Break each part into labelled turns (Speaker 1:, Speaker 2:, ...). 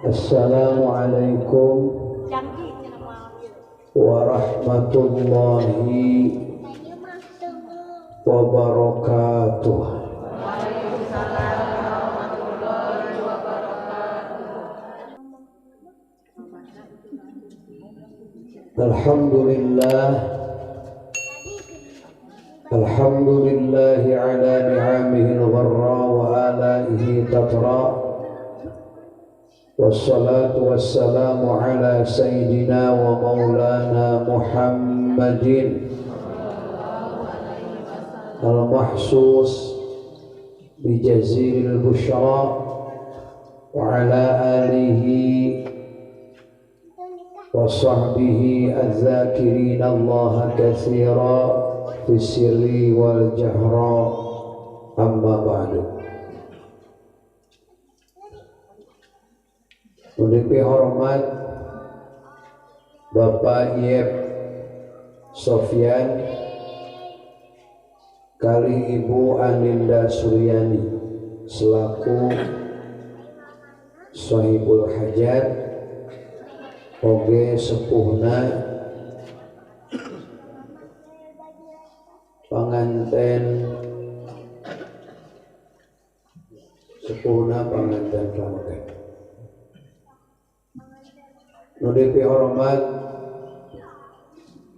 Speaker 1: Assalamualaikum warahmatullahi wabarakatuh.
Speaker 2: Waalaikumsalam warahmatullahi wabarakatuh.
Speaker 1: Alhamdulillah, alhamdulillahi ala ni'amihi al-gharra wa alaihi tatra. Wassalatu wassalamu ala sayyidina wa maulana Muhammadin al-mahsus bijaziril bushra wa ala alihi wa sahbihi adz-dzakirin Allah katsira fi sirri wal jahra. Amma ba'du. Memiliki hormat Bapak Yep Sofyan kali Ibu Aninda Suryani selaku Sohibul Hajat oge sepuhna panganten sepuhna panganten pameget. Nudipi hormat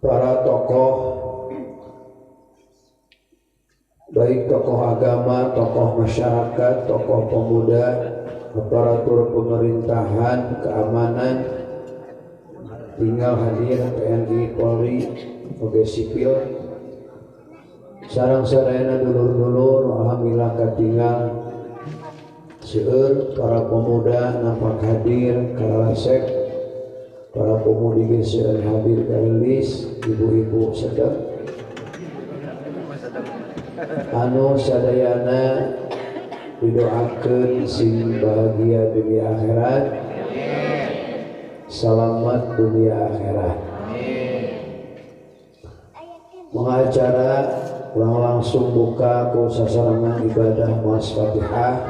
Speaker 1: para tokoh, baik tokoh agama, tokoh masyarakat, tokoh pemuda, aparatur pemerintahan, keamanan, tinggal hadir TNI, Polri, oge sipil, sarang-sarayana dulur-dulur, alhamdulillah katinggal seueur para pemuda nampak hadir karalasek, para pemudi seueur hadir karilis, ibu-ibu sedang anu sadayana didoakeun sing bahagia dunia akhirat, selamat dunia akhirat. Mengacara urang langsung buka ku sasarengan ibadah maos Fatihah,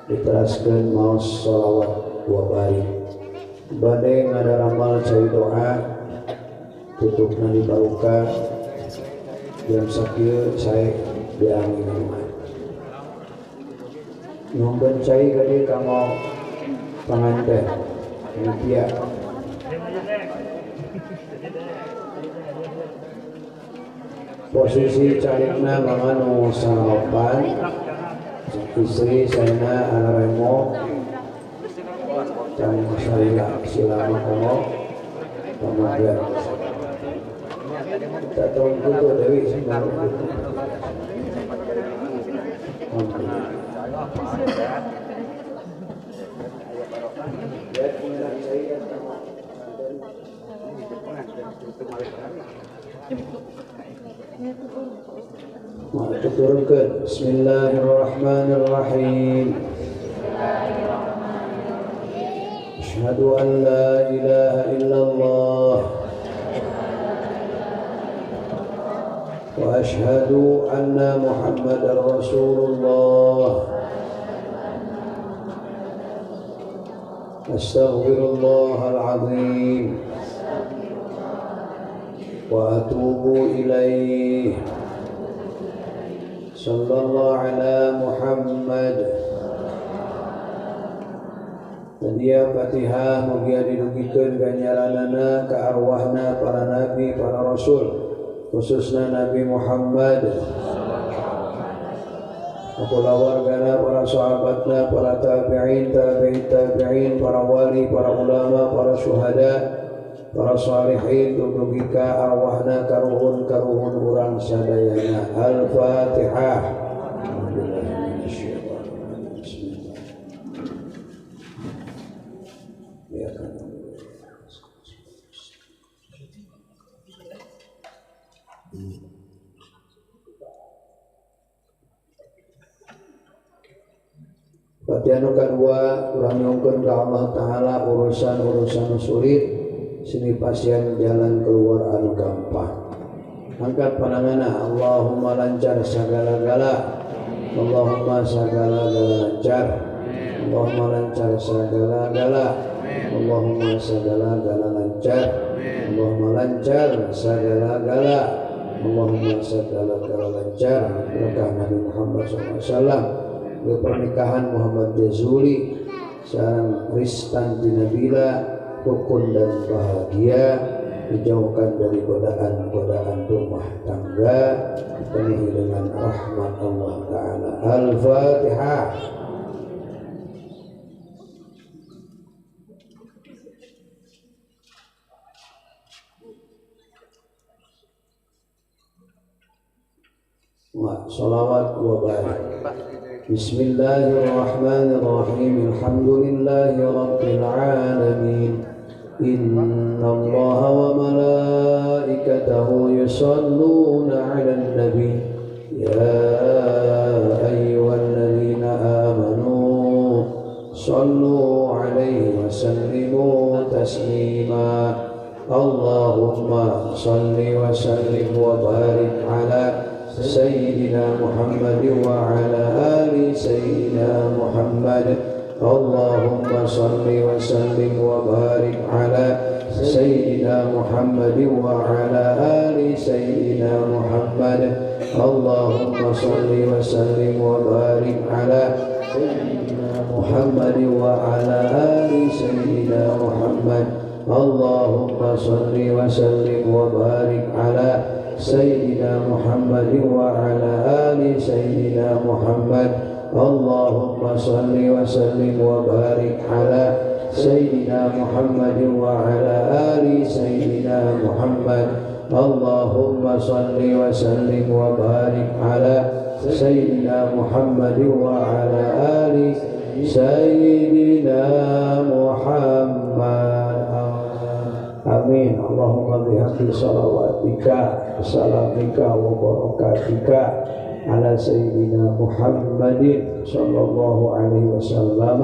Speaker 1: diteraskeun maos sholawat dua bari. Bade ngadaramal cai doa tutupna dibaruka jam sakieu sae diangi minuman. Nyumben cai ka dieu kanggo panganten panitia. Posisi carikna manganu salapan, istri saena alaremo cang salila silama komo pamagar. Kita tolong kutu Dewi sebenarnya. Turunkan. Bismillahirrahmanirrahim. Asyhadu an la ilaha illallah wa asyhadu anna Muhammadar Rasulullah. Astaghfirullahal azim wa atubu ilaih. Sallallahu ala Muhammad. Dia Fatihah mugia didugikeun ganjaranana ka arwahna para nabi, para rasul, khususna Nabi Muhammad, kulawargana, para sahabatna, para tabi'in, tabi'in tabi'in, para wali, para ulama, para syuhada, para salihin, dugi ka arwahna karuhun-karuhun urang sadayana. Al-Fatihah. Fatihah nu kadua urang nyungkeun ka Allah Ta'ala urusan-urusan sulit sini pasien jalan keluar anu gampang. Angkat pandanganna, Allahumma lancar sagala-gala, Allahumma sagala-gala lancar, Allahumma lancar segala-gala. Allahumma segala-gala lancar. Allahumma lancar segala-gala. Allahumma segala-gala lancar. Berkah Nabi Muhammad SAW. Pernikahan Muhammad Jazuli sareng Ristanti Nabila rukun dan bahagia, dijauhkan dari godaan-godaan rumah tangga, dipenuhi dengan rahmat Allah Ta'ala. Al-Fatihah. Salawat wa barik. Bismillahirrahmanirrahim. Alhamdulillahi rabbil alamin. Innallaha wa malaikatahu yusalluna 'alan nabi. Ya ayyuhalladzina amanu sallu 'alaihi wa sallimu taslima. Allahumma salli wa sallim wa barik 'ala Sayyidina Muhammad wa ala ali Sayyidina Muhammad. Allahumma salli wa sallim wa barik ala Sayyidina Muhammad wa ala ali Sayyidina Muhammad. Allahumma salli wa sallim wa barik ala Sayyidina Muhammad wa ala ali Sayyidina Muhammad. Allahumma salli wa sallim wa barik ala Sayyidina Muhammad wa ala ali Sayyidina Muhammad. Allahumma salli wa sallim wa barik ala Sayyidina Muhammad wa ala ali Sayyidina Muhammad. Allahumma salli wa sallim wa barik ala Sayyidina Muhammad wa ala ali Sayyidina Muhammad. Amin. Allahumma bihaqqi salawatika salamika wa barakatika ala sayyidina Muhammadin sallallahu alaihi wasallam.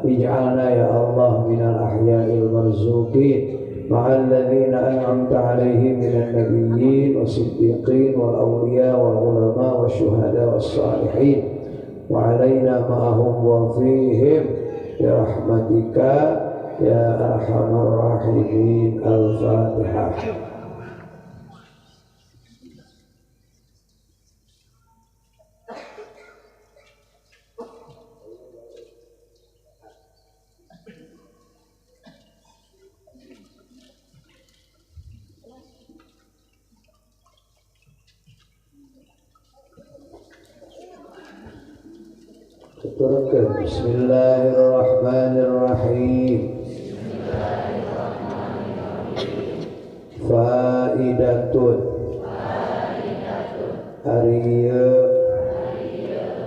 Speaker 1: Ij'alna ya Allah minal ahya'il marzuqin ma'al ladzina an'amta alaihim minan nabiyyin wasiddiqin wal awliya wal ulama wasyuhada wassalihin wa alaina ma'ahum wa fihim bi rahmatika ya arhamar rahimin. Al-Fatihah. Teruskan. Bismillahirrahmanirrahim. Faidatun. Ari ieu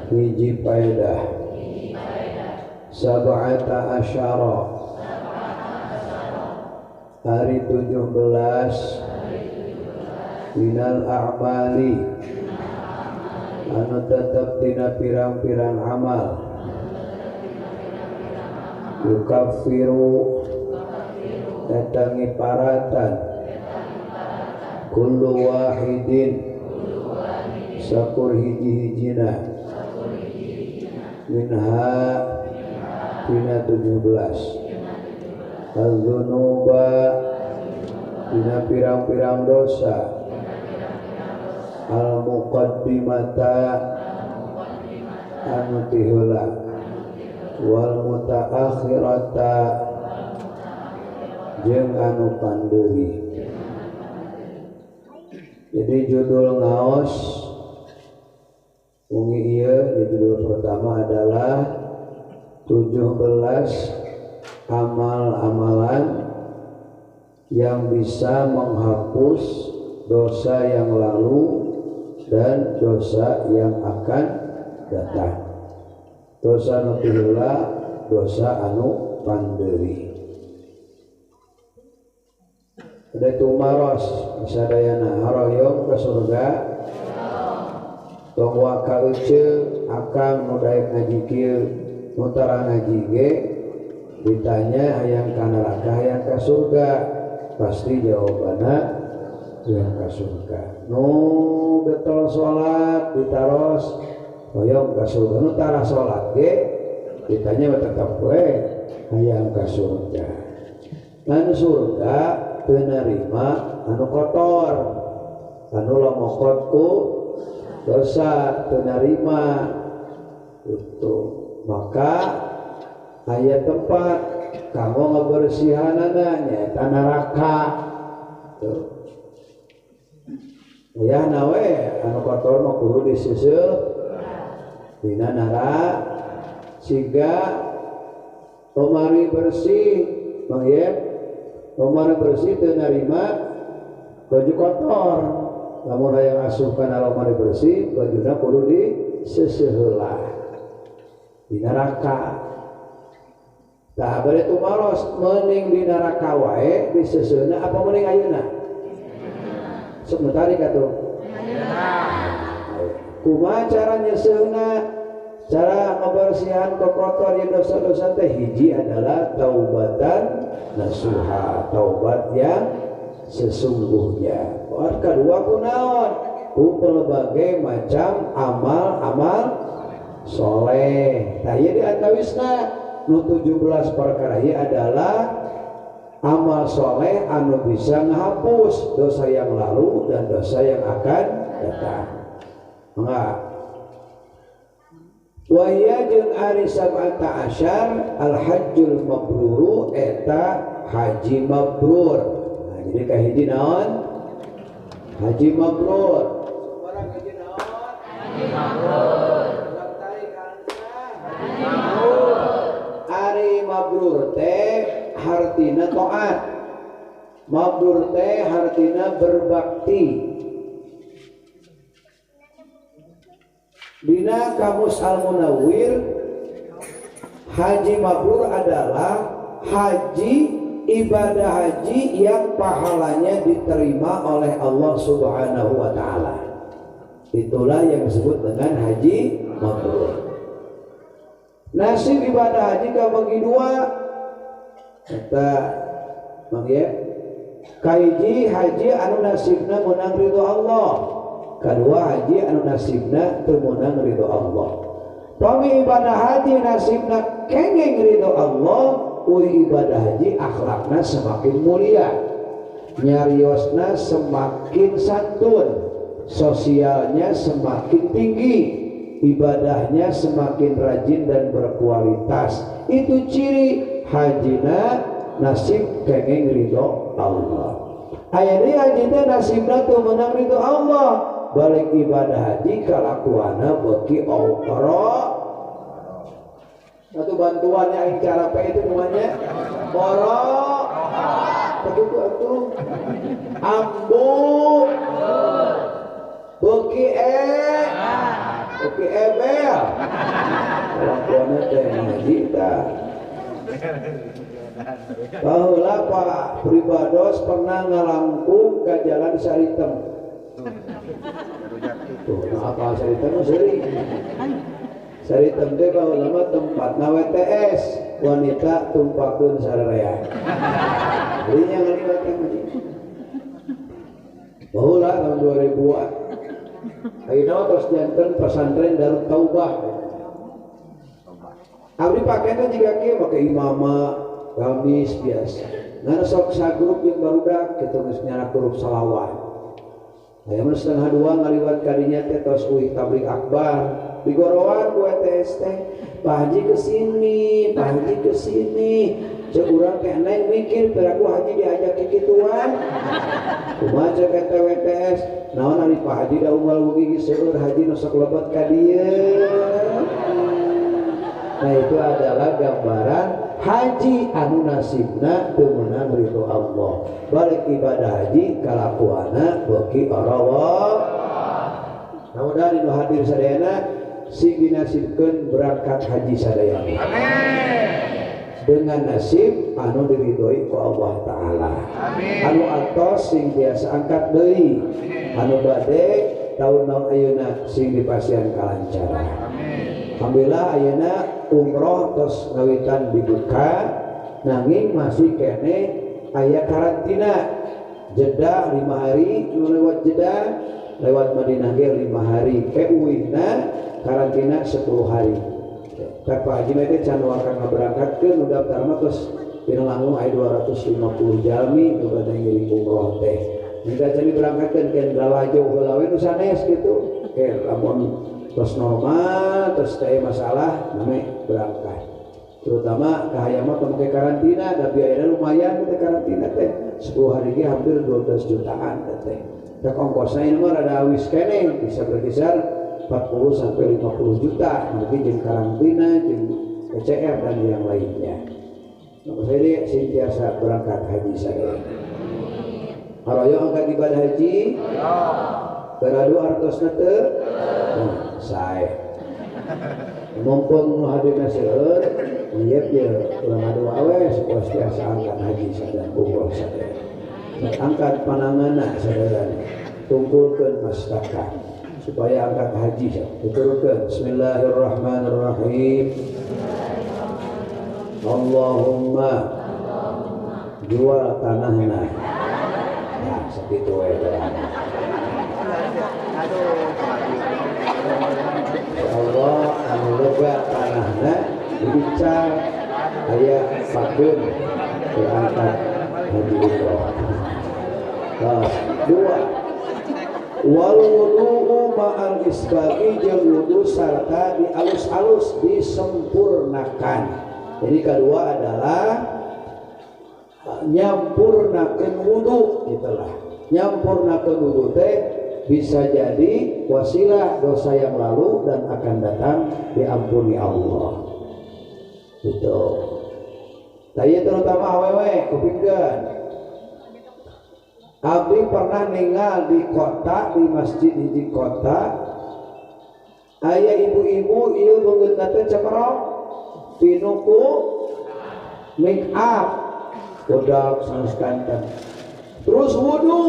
Speaker 1: hiji faedah. Sab'ata asyara. Hari 17 minal a'mali anu tetep tina pirang-pirang amal yukaffiru eta ngiparatan kullu wahidin sakur hiji-hijina minha tina 17 al-dzunuba tina pirang-pirang dosa al-muqaddimata anu tiheula wal mutaakhirata jeung anu pandeuri. Jadi judul ngaos wengi ieu, judul pertama adalah 17 amal-amalan yang bisa menghapus dosa yang lalu dan dosa yang akan datang. Dosa anu tiheula, dosa anu pandeuri. Ada tumaros sadayana haroyong ke surga. Tong waka euceu akang nu daek ngaji kieu, nu tara ngaji ge ditanya hayang ka neraka hayang ka surga, pasti jawabanna hayang ka surga. Nu getol salat ditaros hoyong ka surga, nu tara salat ge Ditanya tetap we hayang ka surga. Ngan surga teu narima anu kotor, anu lamokot ku dosa teu narima. Itu maka aya tempat kanggo ngabersihanana nyaeta neraka. Tuh. Ya nawe anu kotor mah kudu diseuseul dina neraka siga lemari bersih, Bang Yep. Lemari bersih teu narima baju kotor. Lamun hayang asup kana lemari bersih, bajuna kudu diseuseul di neraka. Tah bade tumaros mending di neraka wae diseuseulna apa mending ayeuna? Sok nu tarik atuh. Kumaha cara nyeuseulna? Cara ngebersihan kotor yang dosa-dosa teh hiji adalah taubatan nasuha, taubat yang sesungguhnya. Kedua kunaon? Ku pelbagai macam amal-amal soleh. Tah ieu di antawisna nu 17 perkara ieu adalah amal soleh anu bisa ngehapus dosa yang lalu dan dosa yang akan datang. Mangga. Wa hiya jeung ari sab'ata asyar al hajjul mabruru eta haji mabrur. Nah, jadi kahiji naon? Haji mabrur. Orang haji naon? Haji mabrur. Haji mabrur. Ari mabrur teh hartina taat. Mabrur teh hartina berbakti. Dina Kamus Al-Munawwir, haji mabrur adalah haji ibadah haji yang pahalanya diterima oleh Allah Subhanahu wa taala. Itulah yang disebut dengan haji mabrur. Nasib ibadah haji kabagi dua. Kata Mang ya, kahiji haji anu nasibna meunang ridho Allah. Kedua haji anu nasibna teu meunang ridho Allah. Pami ibadah haji nasibna kenging ridho Allah, uih ibadah haji akhlakna semakin mulia, nyariosna semakin santun, sosialnya semakin tinggi, ibadahnya semakin rajin dan berkualitas. Itu ciri hajina nasib kenging ridho Allah. Aya deui hajina nasibna teu meunang ridho Allah. Balik ibadah haji kalakuana beuki oro. Satu bantuannya aing cara pe itu namanya oro. Begitu atuh. Ambu. Beuki beuki ebel. Kalakuana teh ngaji tah. Baheula Pak Pribados pernah ngalangkung ka Jalan Saritem. Tuh, nah apa Saritem mah seuri. Saritem teh baheula mah tempatna WTS, wanita tumpakeun sararea. Jadi nya ngaliwat teh mah. Baheula tahun 2000-an. Ayeuna tos janten pesantren Darut Taubah. Abdi pakainya jika kieu make imama gamis biasa. Ngan sok sagrup jeung barudak kitu geus nyarak grup salawat. Aya mah 1:30 ngaliwat kadinya teh tos uih tabligh akbar. Digorowan ku WTS teh, Pak Haji kesini, Pak Haji kesini. Cek urang teh neng mikir piraku haji diajak kikituan. Kumaha cek eta WTS? Naon ari Pak Haji da unggal wengi geus seueur haji nu sok lebet ka dieu. Nah itu adalah gambaran haji anu nasibna teu meunang ridho Allah. Balik ibadah haji kalakuana beuki arawa. Mudah-mudahan nu hadir sadayana sing dinasibkeun berangkat haji sadayana. Amin. Dengan nasib anu diridhoi ku Allah taala. Amin. Anu atos sing biasa angkat deui. Anu bade taun naon ayeuna sing dipasihan kalancaran. Amin. Alhamdulillah ayeuna umroh tos ngawitan dibuka nanging masih kene aya karantina jeda 5 hari lewat jeda lewat Madinah ge 5 hari ke uihna karantina 10 hari. Tak Pak Haji mah teh can wakang ngaberangkatkeun nu daftar mah geus dina langkung aya 250 jalmi nu bade ngiring umroh teh. Minta can diberangkatkeun keun lalajo heula we nu sanes kitu. Oke, lamun terus normal terus teh masalah name berangkat. Terutama kahayang mah tong karantina da biayana lumayan teh karantina teh 10 hari ge hampir 12 jutaan teh. Rek ongkosna ieu mah rada awis keneh bisa berkisar 40 sampai 50 juta mungkin jeung karantina jeung PCR dan yang lainnya. Nah, saya sentiasa berangkat haji saya. Haroyong angkat ibadah haji? Beradu artosna teu? Nah, sae. Mumpung nu hadirna seueur, ieu ye ulah ngadoa we supaya tiasa angkat haji sadaya umroh sadaya. Angkat pananganna sadaya. Tungkulkeun mastaka supaya angkat haji. Tuturkeun bismillahirrahmanirrahim. Allahumma jual tanahna. Nah, sakitu we. Allah anu lega tanahna dibicar aya pakeun diangkat haji umroh. Nah, dua wal wudu'u ma'al isbaghi jeung wudu sarta dialus-alus disempurnakan. Jadi kedua adalah nyampurnakeun wudu gitulah. Nyampurnakeun wudu teh bisa jadi wasilah dosa yang lalu dan akan datang diampuni Allah. Gitu. Tadi terutama awewe kupingkeun. Abdi pernah ninggal di kota, di masjid hiji kota. Aya ibu-ibu ieu beungeutna teh cemerok pinuku make up budak sanes kanten. Terus wudu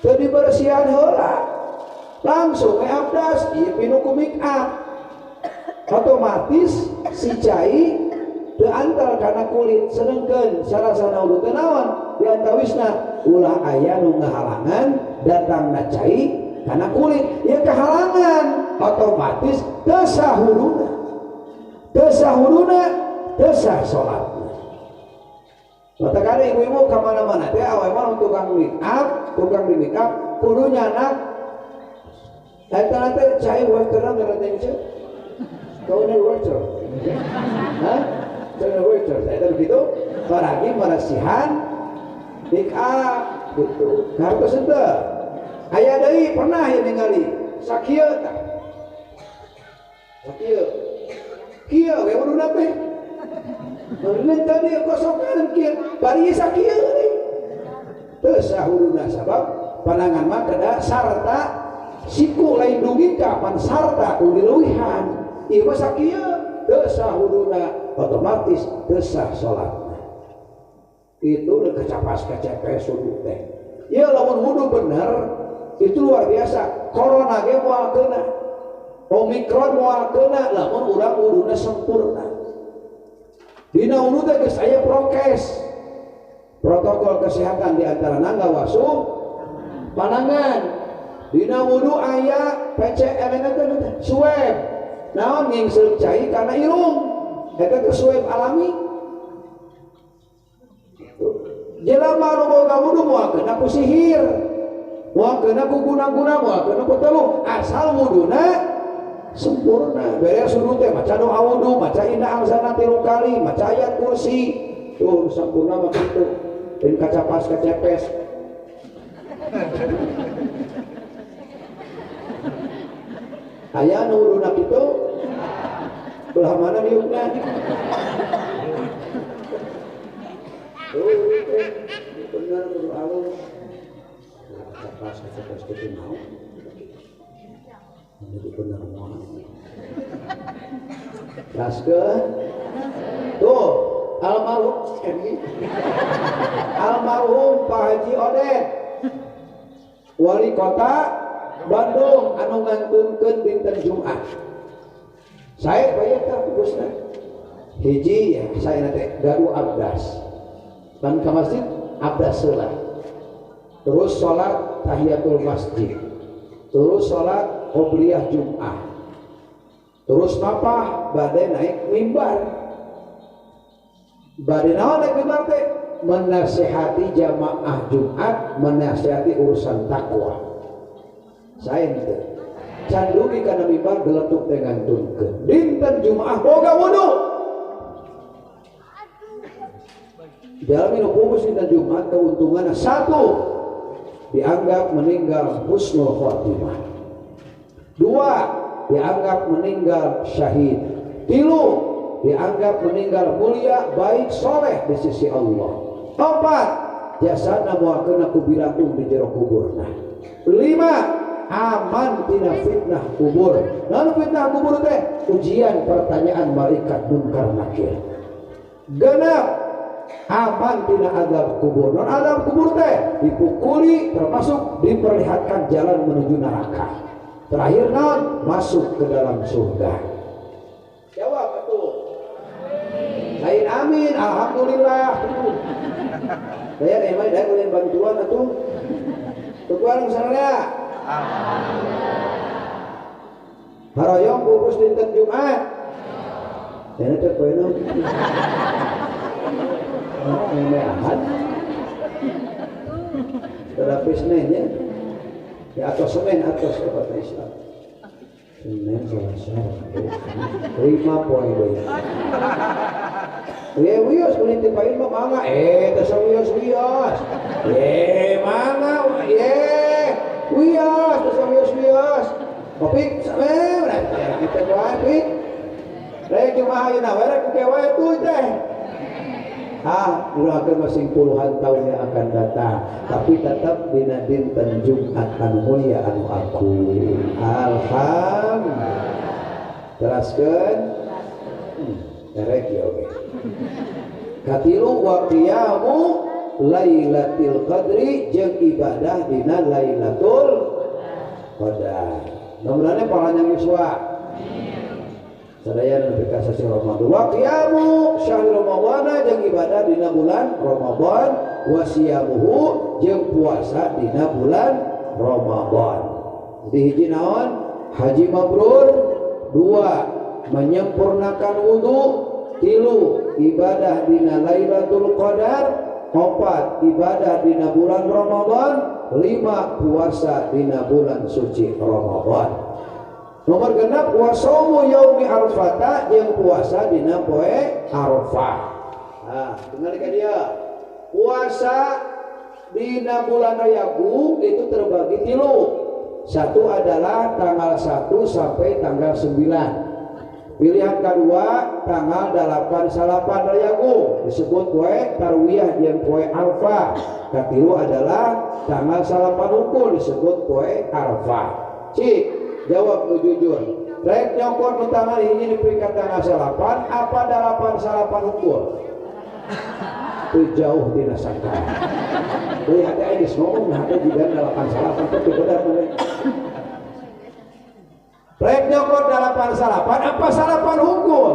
Speaker 1: teu dibersihan heula. Langsung we abdas ieu pinuku make up. Otomatis si cai teu antal kana kulit sedengkeun sarasana wudu teh naon di antawisna ulah aya nu ngahalangan datangna cai kana kulit ieu kahalangan otomatis teu sah wuduna teu sah wuduna teu sah salatna. Mata kada ibu-ibu ka mana-mana teh awewe mah tukang make up, tukang di make up kudu nyanak eta teh cai waterna ngaran teh toner water. Hah? Toner water. Eta begitu paragi marasihan make up gitu. Kartos henteu. Aya deui pernah ieu ningali sakieu tah. Sakieu. Kieu we wuduna teh. Beungeut tadi kosokan kieu, bari sakieu deui. Teu sah wuduna sabab panangan mah kedah sarta siku lain dugi kapan sarta kudu dileuwihan. Ieu mah sakieu teu sah wuduna otomatis teu sah salatna. Itu kecapas kecepes wudu teh. Ya lamun wudu bener itu luar biasa. Corona ge moal keuna. Omikron moal keuna lamun urang wuduna sempurna. Dina wudu teh geus aya prokes. Protokol kesehatan di antarana ngawasuh panangan. Dina wudu aya PCR teh swab. Naon ngingseuk cai kana irung. Eta teh swab alami. Jelema nu boga wudu moal kena ku sihir, moal kena ku guna-guna, moal kena ku telu, asal wuduna sempurna. Beres wudu teh maca doa wudu, maca inna anzalna 3 kali, maca ayat kursi. Tuh sempurna mah kitu. Lain kacapas kacepes. Aya nu wuduna kitu? Belah mana diukna? Tuh, bener kudu alus. Kacapas kacepes kitu mau. Jadi bener moal. Gaskeun. Tuh, almarhum almarhum Pak Haji Oded wali kota Bandung anu ngantunkeun dinten Jumat. Saya bayar tah bugusna. Hiji ya saya teh gaduh abdas. Ban ka masjid abdas heula. Terus salat tahiyatul masjid. Terus salat qobliyah Jumat. Terus mapah bade naik mimbar. Bade naon naik mimbar teh? Menasehati jamaah Jumat, menasehati urusan takwa. Saen teh. Can dugi kana mimbar geletuk teh ngantunkeun. Dinten Jumaah boga wudu. Jalmi nu pupus dinten Jumat keuntunganna satu, dianggap meninggal husnul khotimah. Dua, dianggap meninggal syahid. Tilu, dianggap meninggal mulia, baik, soleh di sisi Allah. Empat, jasana moal kena ku bilatung di jero kuburna. Lima, aman tina fitnah kubur. Lalu fitnah kubur teh ujian pertanyaan malaikat munkar nakir. Genap, aman tina azab kubur. Non azab kubur teh dipukuli, termasuk diperlihatkan jalan menuju neraka. Terakhir non masuk ke dalam surga. Jawab atuh. Lain amin, alhamdulillah. Saya emang dah boleh bantuan atuh. Tukuan misalnya. Alhamdulillah. Haroyong pupus dinten Jumat. Dene teh poe naon? Ini ahad. Tetapi Senin ya. Ya atau Senin atau kata Islam. Senin, Selasa, Rabu, Kamis. 5 poe deui. Ye wios ulin ti pain mah mangga teh wios wios. Ye mangga ye wios teh wios wios. Kopik kita wae pik. Rek kumaha ayeuna we rek ke wae tuh teh. Ah, didoakeun masing puluhan tahun yang akan datang, tapi tetap dina dinten Jumat anu mulia anu agung. Alhamdulillah. Teraskeun. Erek ya oke. Katilu wa qiyamu Lailatul Qadri jeung ibadah dina Lailatul Qadar. Nomorane paranyang yuswa. Sadaya nepi ka sasih Ramadan. Wa qiyamu syahri Ramadhana jeung ibadah dina bulan Ramadan, wa siyamuhu jeung puasa dina bulan Ramadan. Jadi hiji naon? Haji mabrur, dua menyempurnakan wudu, tilu ibadah dina Lailatul Qadar, empat ibadah dina bulan Ramadan, lima puasa dina bulan suci Ramadan. Nomor genap wasaumu yaumi arfata jeung puasa dina poe Arafah. Nah, tinggal ka dia. Puasa dina bulan Rayagung itu terbagi tilu. Satu adalah tanggal 1 sampai tanggal 9. Pilihan kedua tanggal 8 salapan Rayagung disebut poe Tarwiyah jeung poe Arafah. Katilu adalah tanggal salapan ukul disebut poe Arafah. Cik, jawab nu jujur. Rek nyokot nu tanggal hiji nepi ka tanggal salapan apa 8 salapan ukul? Teu jauh dina sangka. Deui hate aing geus ngomong hate jiga 8 salapan teh teu bener meureun. Rek nyokot 8 salapan apa salapan hungkul?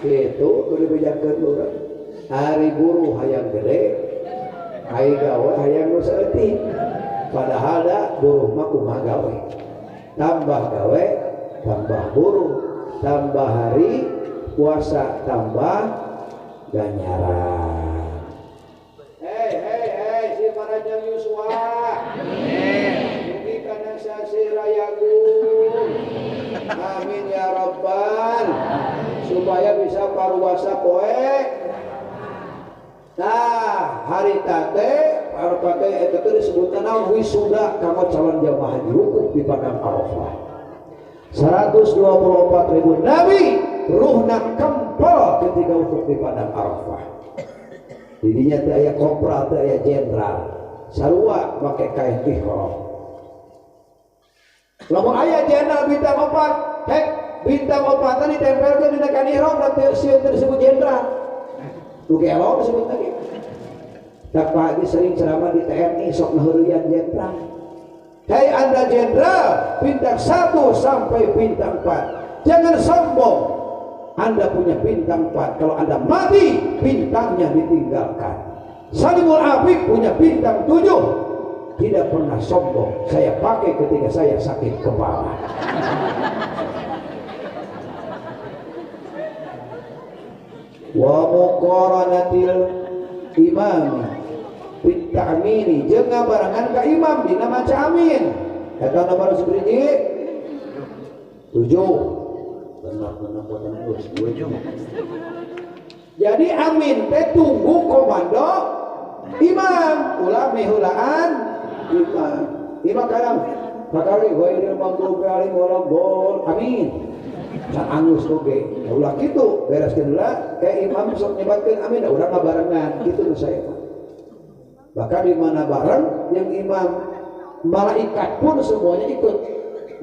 Speaker 1: Kitu kudu dibejakeun urang. Ari buruh hayang gede, ai gawe hayang nu saeutik. Padahal da buruh mah kumaha gawe. Tambah gawe, tambah buruh, tambah hari puasa, tambah ganjaran. Hei hei hei si Parajang Yuswa. Mugi kana sasih Rayagung. Amin ya rabbal. Supaya bisa paruasa poe. Nah, hari tate Arafah teh eta teh disebutna naon wisuda kanggo calon jamaah haji wukuf di padang Arafah. 124.000 nabi ruhna kempel ketika wukuf di padang Arafah. Didinya teh aya kopral teh aya jenderal. Sarua make kain ihram. Lamun aya jenderal bintang 4, hek bintang 4 ditempelkeun dina kain ihram da teu sieun teu disebut jenderal. Nu gelo disebut lagi. Tak Pak Haji sering ceramah di TNI sok ngaheureuyaan jenderal. Hei Anda jenderal bintang 1 sampai bintang 4. Jangan sombong. Anda punya bintang 4. Kalau Anda mati, bintangnya ditinggalkan. Salimul Afif punya bintang 7. tidak pernah sombong. Saya pakai ketika saya sakit kepala. Wa muqaranatil imami bit ta'mini jeung ngabarengan ka imam dina maca amin. Eta nomor sabaraha? 7. Jadi amin teh tunggu komando imam, ulah mihulaan imam. Imam kadang bakari ghairil maghdubi alaihim waladdallin amin. Can angus oge. Ya ulah kitu, bereskeun heula kayak imam sok nyebatkeun amin, da urang ngabarengan kitu nu saya mah. Bahkan di mana bareng yang imam malaikat pun semuanya ikut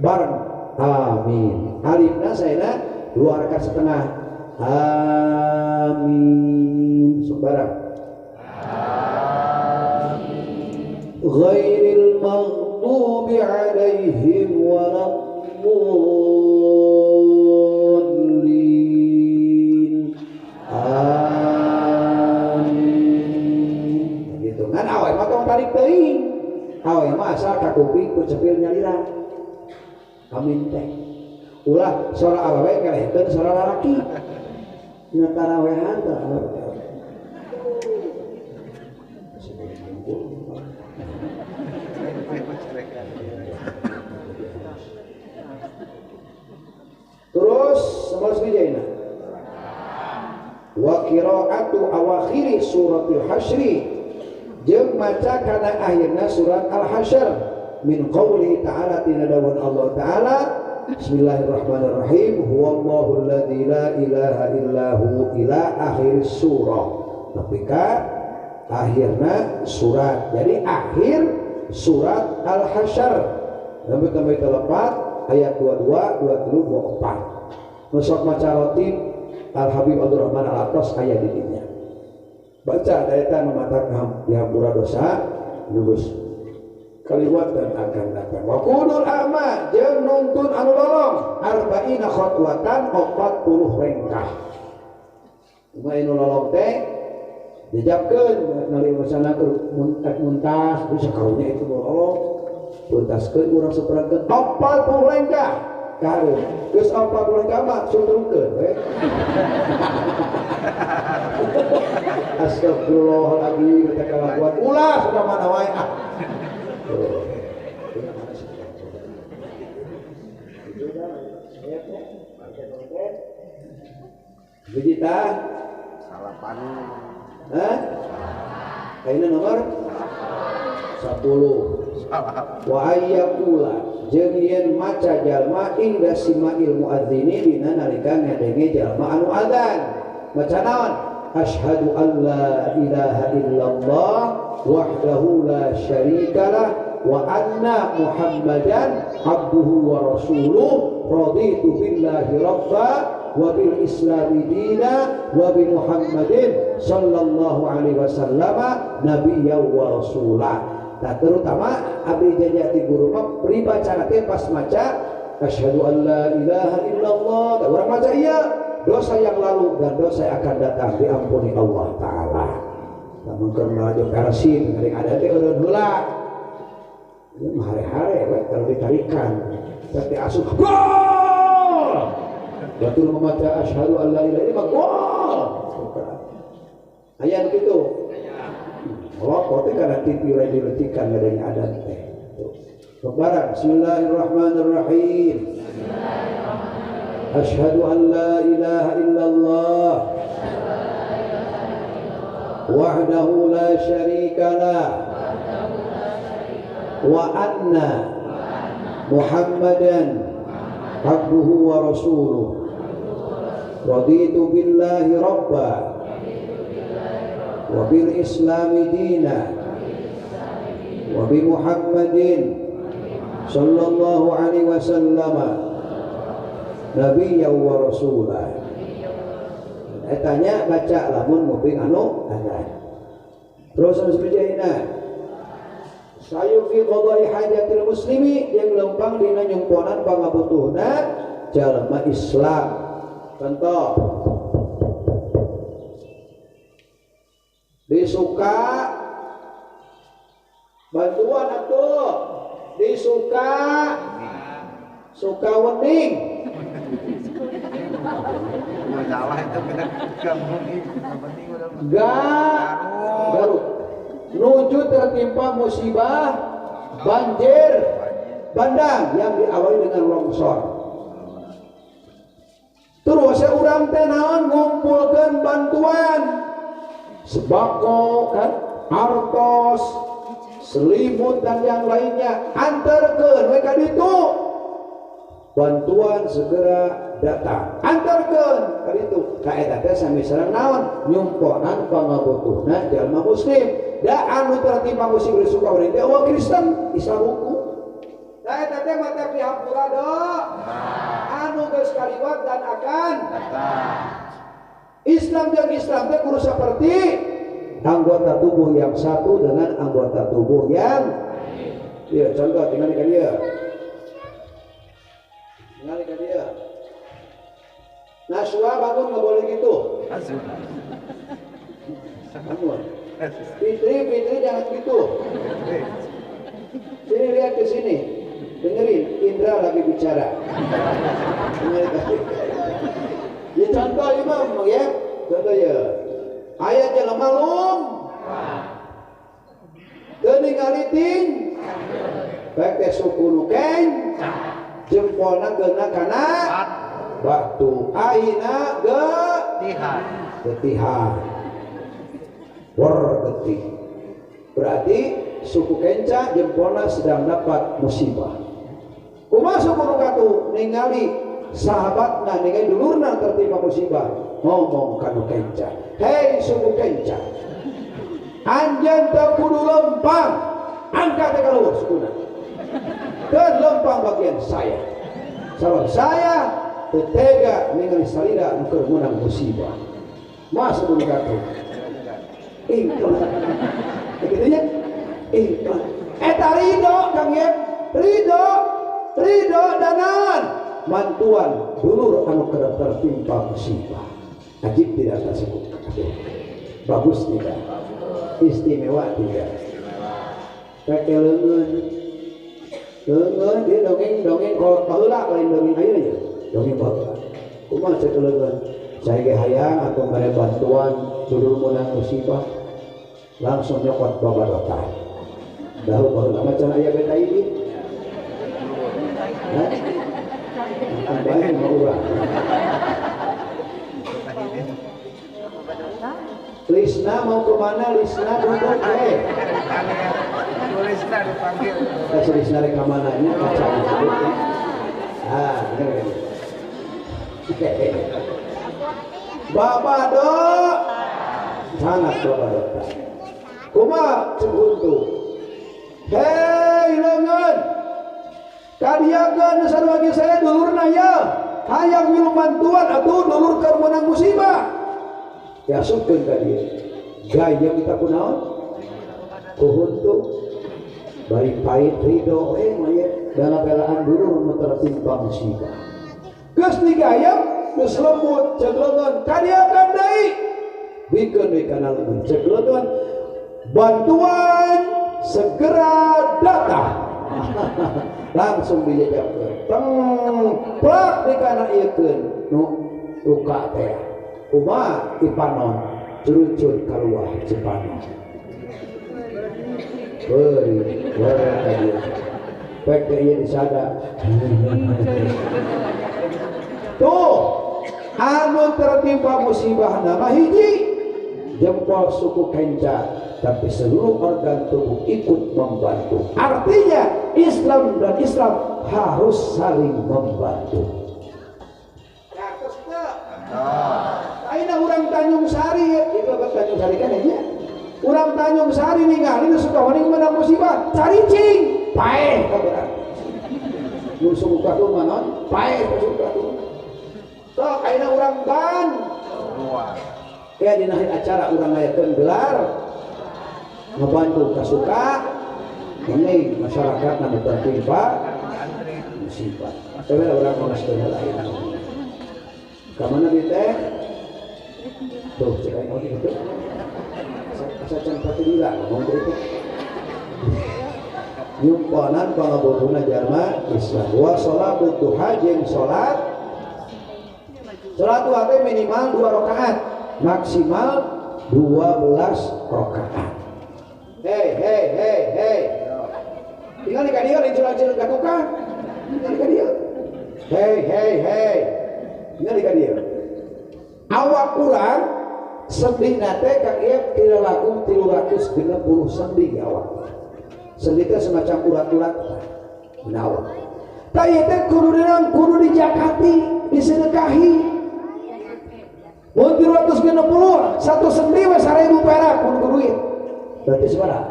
Speaker 1: bareng. Amin. Alifna sayana 2 rakaat setengah. Amin. Sok bareng. Amin. Ghairil maghdubi alaihim waladdallin. Amin. Gitu. Ngan awe mah tong tarik teuing. Awe mah asal kakuping ku cepil nyalira. Amin teh. Ulah sora awewe ngelehkeun sora lalaki. Nya tarawehan teh awewe. Terus nomor sepijaina. Wa qira'atu awakhiri suratil hasyri jeung maca kana akhirna surat Al-Hasyr min qawli ta'ala tina dawuh Allah ta'ala Bismillahirrahmanirrahim huwallahu alladzi la ilaha illahu ila akhir surah. Tapi ka akhirna surat. Jadi akhir surat Al-Hasyr. Sampai telepat ayat 22, 23, 24. Nusok maca rotib Al-Habib Abdurrahman Al-Atas ayat di dinya. Baca eta nu matak dihampura dosa nubus kaliwatan akan datang. Wa kunul a'ma jeung nungtun anu lolong arba'ina khatwatan 40 rengkah. Kumaha anu lolong teh dijabkeun naliwasana keur muntas bisa karunya itu lolong. Tuntaskeun urang saperangkeun 40 lengkah. Karuh. Geus 40 lengkah mah suntrungkeun we. Astagfirullahaladzim, kita kelakuan ulah sudah mana wae ah. Biji tah?
Speaker 3: Salapan.
Speaker 1: Hah? Ayeuna nomor 10. Wa ayyakula jeung yen maca jalma inda simail muadzini dina nalika ngadenge jalma anu adzan. Maca naon? Asyhadu an la ilaha illallah wahdahu la syarikalah wa anna Muhammadan abduhu wa rasuluh raditu billahi rabba wa bil islami dina wa bi Muhammadin sallallahu alaihi wasallam nabiyya wa rasulah. Nah, terutama abdi jajati guru mah pribacana teh pas maca asyhadu an la ilaha illallah. Tah urang maca ieu dosa yang lalu dan dosa yang akan datang diampuni Allah taala. Lamun keur melaju Persib ngadeng ada teh eureun heula. Ieu mah hare-hare we kalau ditarikan. Teh asup gol. Batur memaca asyhadu an la ilaha illallah gol. Aya nu kitu. Rokok teh kana TV lain diletikan ngadeng adan teh. Kebarang bismillahirrahmanirrahim. Asyhadu an la ilaha illallah wahdahu la syarikalah wa anna Muhammadan abduhu wa rasuluh raditu billahi rabba wa bil islami dina wa bi Muhammadin sallallahu alaihi wasallam nabiyya wa rasulah. Etanya baca lamun nguping anu adzan. Terus sebejahina sayu fi qada'i hajatil muslimi yang lempang dina nyumponan pangabutuhna jalma Islam. Contoh disuka Bantuan atuh di Suka Sukawening.
Speaker 3: Salah itu kita
Speaker 1: Garut. Nuju tertimpa musibah banjir bandang yang diawali dengan longsor. Terus urang teh naon ngumpulkeun bantuan sembako kan, artos, selimut dan yang lainnya, antarkeun we ka ditu. Bantuan segera datang. Antarkeun ka ditu. Ka eta teh sami sareng naon? Nyumponan pangabutuhna jalma muslim. Da anu tertimpa musibah Sukawening teh eueuh Kristen, Islam hukum. Da eta teh mata dihampura do. Anu geus kaliwat dan akan datang. Islam jeung Islam teh kudu saperti anggota tubuh yang satu dengan anggota tubuh yang iya, contoh tinggal ka dieu. Tinggal ka dieu. Naswa bangun nggak boleh gitu. Bangun. Fitri, Fitri jangan gitu. Sini lihat ke sini. Dengerin, Indra lagi bicara. Ya contoh imam ya, contoh ya. Ayat jelema lum. Teu ningali ting. Baik teh suku nu keng. Jempolna geuna kana batu. Aina getihan. Getihan. War getih. Berarti suku kenca jempolna sedang dapat musibah. Kumaha suku nu katu ningali sahabatna ningali dulurna tertimpa musibah, ngomong ka nu kenca, "Hei suku kenca, anjeun teu kudu lempang, angkat teh ka luhur sukuna. Teu lempang bagian saya. Sabab saya teu tega ningali salira nu keur meunang musibah." Mas suku nu katu. Ikhlas. Begitu nya? Ikhlas. Eta ridho Kang Yep, ridho, ridho danan mantuan dulur anu keur tertimpa musibah. Ajib tidak tersebut. Bagus tidak? Istimewa tidak? Pakai leungeun. Leungeun dia dongeng-dongeng kolot baheula lain dongeng ayeuna nya. Dongeng baheula. Kumaha cek leungeun? Saya ge hayang atau mere bantuan dulur meunang musibah langsung nyokot babadotan. Dahu baheula macan aya beta ini. Hah? Tambahin mau urang. Lisna mau kemana? Lisna duduk eh.
Speaker 3: Lisna dipanggil.
Speaker 1: Kasih Lisna rek kamananya kacau. Ah, bener. Babado sangat babado. Kumaha cek huntu. Hei leungeun. Kadiakeun sarua bagi saya dulurna ya. Hayang milu bantuan atuh dulur keur meunang musibah. Diasupkeun ka dieu. Gayeng kita kunaon? Ku huntu. Bari pahit ridho mah dalam belaan dulur nu tertimpa musibah. Geus digayeng geus lembut cek leungeun kadiakeun deui. Bikeun we kana leungeun cek leungeun. Bantuan segera datang. Langsung dijajabkeun. Teng plak di kana ieukeun nu luka teh. Kumaha ipanon curucut kaluah cipanon. Beuh, beuh tadi. Pek teh ieu disada. Tuh, anu tertimpa musibah nama hiji jempol suku kenca, tapi seluruh organ tubuh ikut membantu. Artinya Islam dan Islam harus saling membantu. Aina urang Tanjung Sari, itu apa Tanjung Sari kan ya? Urang Tanjung Sari ningali nu Sukawening menang musibah, caricing, paeh kaberan. Nu suku katu manon, paeh ka suku katu. Sok aina urang ban. Kayak dina acara urang ngayakeun gelar ngebantu kasuka ini masyarakat nu tertimpa musibah. Tapi urang mah geus lain. Ka mana di teh? Tuh, cek aing itu. Asa can patidila ngomong teh itu. Nyumponan pangabutuhna jalma Islam. Wa sholatul duha jeung salat. Salat duha teh minimal 2 rakaat, maksimal 12 rakaat. Hei hei hei hei. Tinggal di ka dieu lain curang-curang ka tukang. Tinggal di ka dieu. Hei hei hei. Tinggal di ka dieu. Awak urang sendina teh Kang Iep tidak laku 360 sendi awak. Sendi teh semacam urat-urat dina awak. Tah ieu teh kudu dinaon, kudu dijakati, disedekahi. Mun 360 satu sendi we 1000 perak kudu duit. Berarti sabaraha?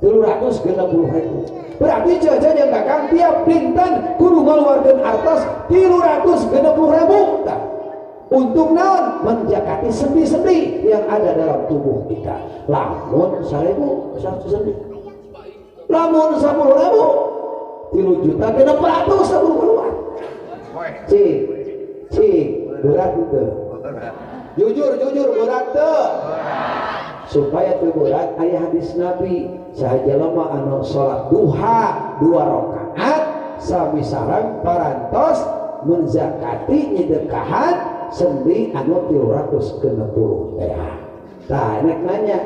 Speaker 1: 360.000. Berarti jajan yang kakang tiap dinten kudu ngaluarkeun artos 360.000. Tah. Untuk naon? Menjakati sendi-sendi yang ada dalam tubuh kita. Lamun 1000 satu sendi. Lamun 10.000 3.600.000 keluar. Cik, cik, berat itu. Jujur, jujur berat teu. Supaya teu berat aya hadis Nabi sahaja lama anu salat duha 2 rakaat sami sareng parantos menzakati nyedekahan sendi anu 360 teh. Tah enak nanya,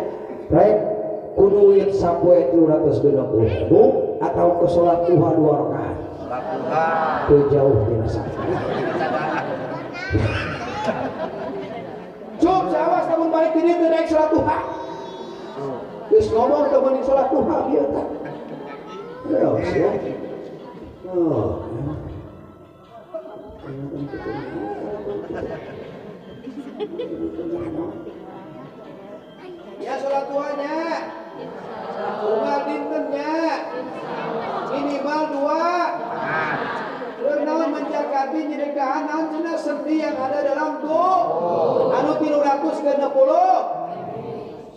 Speaker 1: rek kudu duit sapoe 360.000 atau ke salat duha 2 rakaat? Teu jauh tina salat. Cup sawas lamun balik di dieu teu naik salat duha. Geus ngomong teu mending salat duha ieu teh. Ya. Oh. Ya salat duhanya. Unggal dintennya. Minimal 2. Naon menjakati nyedekahan naon cenah sendi yang ada dalam tuh. Anu 360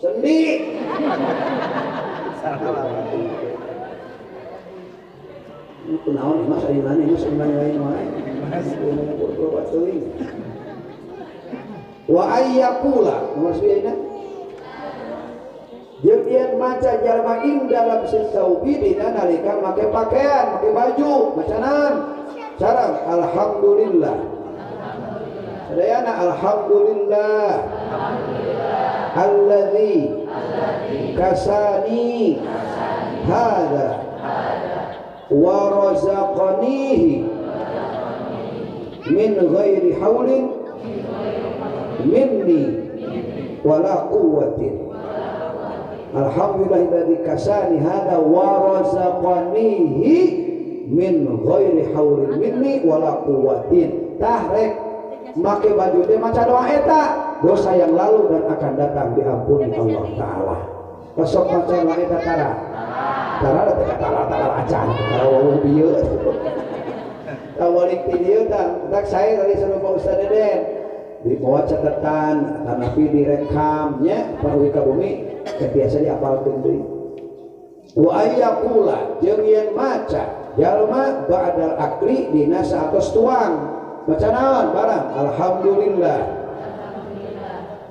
Speaker 1: sendi. Ini kunaon mas ari mana mas ari mana lain wae. Wa ayyakula nomor 9 jeung yen maca jalma ing dalam sesaubi dina nalika make pakaian, make baju, macanan. Sareng alhamdulillah. Sadayana alhamdulillah. Alladzi kasani hadza wa razaqanihi min ghairi haulin minni wala quwwatin. Alhamdulillahilladzi kasani hadza wa razaqanihi min ghairi haulin minni wala quwwatin. Tah rek make baju teh maca doa eta, dosa yang lalu dan akan datang diampuni Allah taala. Besok maca doa eta tara. Tara teh tara tara acan, tara wawuh bieu. Tawalik ti dieu tah, tak saya tadi sama Pak Ustaz Deden dibawa catatan, tanapi direkam nya paruhi ka bumi biasa diapalkeun deui. Wa ayyakula jeung yen maca jalma ba'dal akli dina saatos tuang. Maca naon barang? Alhamdulillah.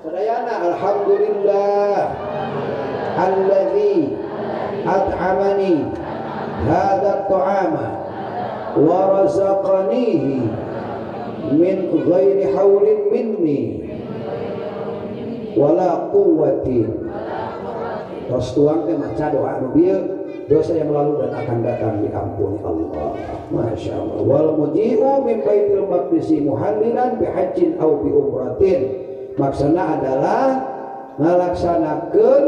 Speaker 1: Sadayana alhamdulillah alladzi at'amani hadza ta'ama wa razaqanihi min ghairi haulin minni wala quwwatin. Tos tuang teh maca doa nu bieu, dosa yang lalu dan akan datang diampuni Allah. Masya Allah. Wal muji'u min baitil maqdisi muhallilan bihajjin aw bi umratin. Maksudna adalah ngalaksanakeun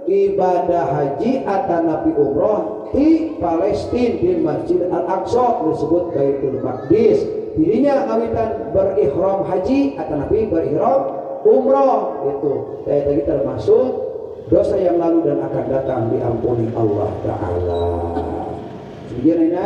Speaker 1: ibadah haji atanapi umroh di Palestina di Masjid Al-Aqsa disebut Baitul Maqdis. Dirinya ngawitan berihram haji atanapi berihram umroh itu. Saya tadi termasuk dosa yang lalu dan akan datang diampuni Allah Ta'ala. Sebagian ini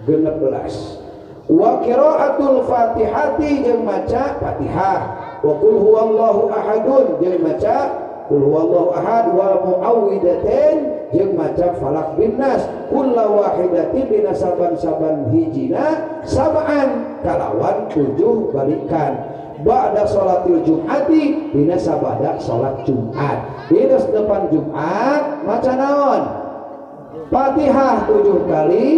Speaker 1: 16 wa qiraatul fatihati jeung maca Fatihah, wa qul huwallahu ahadun jeung maca qul huwallahu ahad, wal muawwidatain jeung maca falaq bin nas, kullu wahidatin dina saban-saban hijina sab'an kalawan 7 balikan. Ba'da sholatil Jum'ati dina sabada sholat Jumat. Di depan Jumat maca naon? Fatihah 7 kali,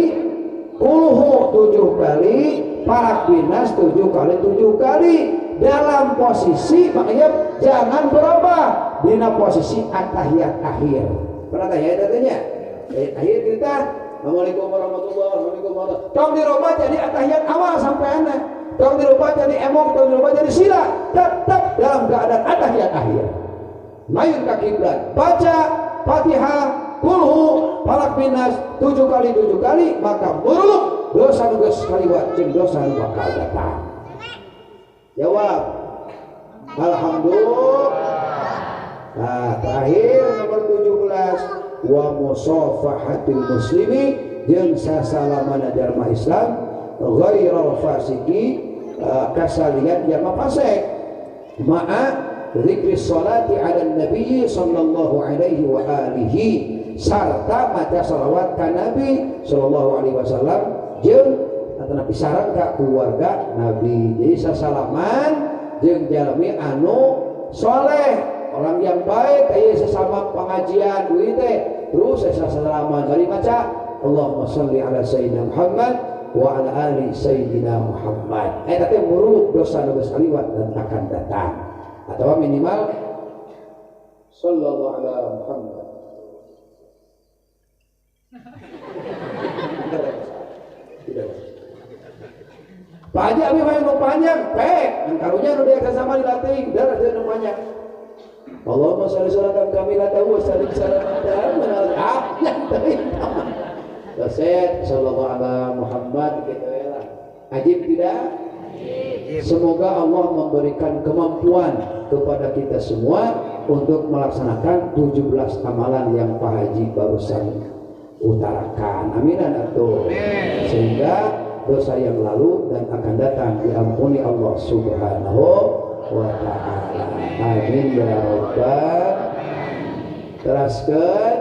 Speaker 1: Kulhu 7 kali, Falak Binas 7 kali 7 kali. Dalam posisi makanya jangan berubah dina posisi atahiyat akhir. Pernah tanya datanya? Akhir kita Assalamualaikum warahmatullahi wabarakatuh. Tong dirubah jadi atahiyat awal sampai anak. Tong dirubah jadi emok, tong dirubah jadi sila. Tetap dalam keadaan atahiyat akhir. Mayun ka kiblat, baca Fatihah, Kulhu, Falak Binas 7 kali 7 kali, maka muruluk dosa nu geus kaliwat jeung dosa nu bakal datang. Jawab. Alhamdulillah. Nah, terakhir nomor 17 wa musafahatil muslimi jeung sasalamana jalma Islam ghairal fasiki kasalian jalma fasik ma'a zikri sholati ala nabi sallallahu alaihi wa alihi sarta maca salawat ka nabi sallallahu alaihi wasallam jeung atanapi sareng ka keluarga nabi. Jadi sasalaman jeung jalmi anu soleh, orang yang baik, kayak sesama pengajian duit teh terus sasalaman bari maca Allahumma sholli ala sayyidina Muhammad wa ala ali sayyidina Muhammad. Eta teh muruluk dosa nu geus kaliwat dan akan datang. Atau minimal sallallahu ala Muhammad. Tidak. Pak Haji abi mah nu panjang, pek. Ngan karunya nu diajar sama dilatih, dar nu panjang. Allahumma sholli sholatan kamilatan wa sallim salamatan ah, dosen sallallahu ala Muhammad gitu lah. Ajib tidak? Semoga Allah memberikan kemampuan kepada kita semua untuk melaksanakan 17 amalan yang Pak Haji barusan utarakan. Aminan atuh. Sehingga dosa yang lalu dan akan datang diampuni Allah Subhanahu wa ta'ala. Amin ya rabbal. Teraskeun.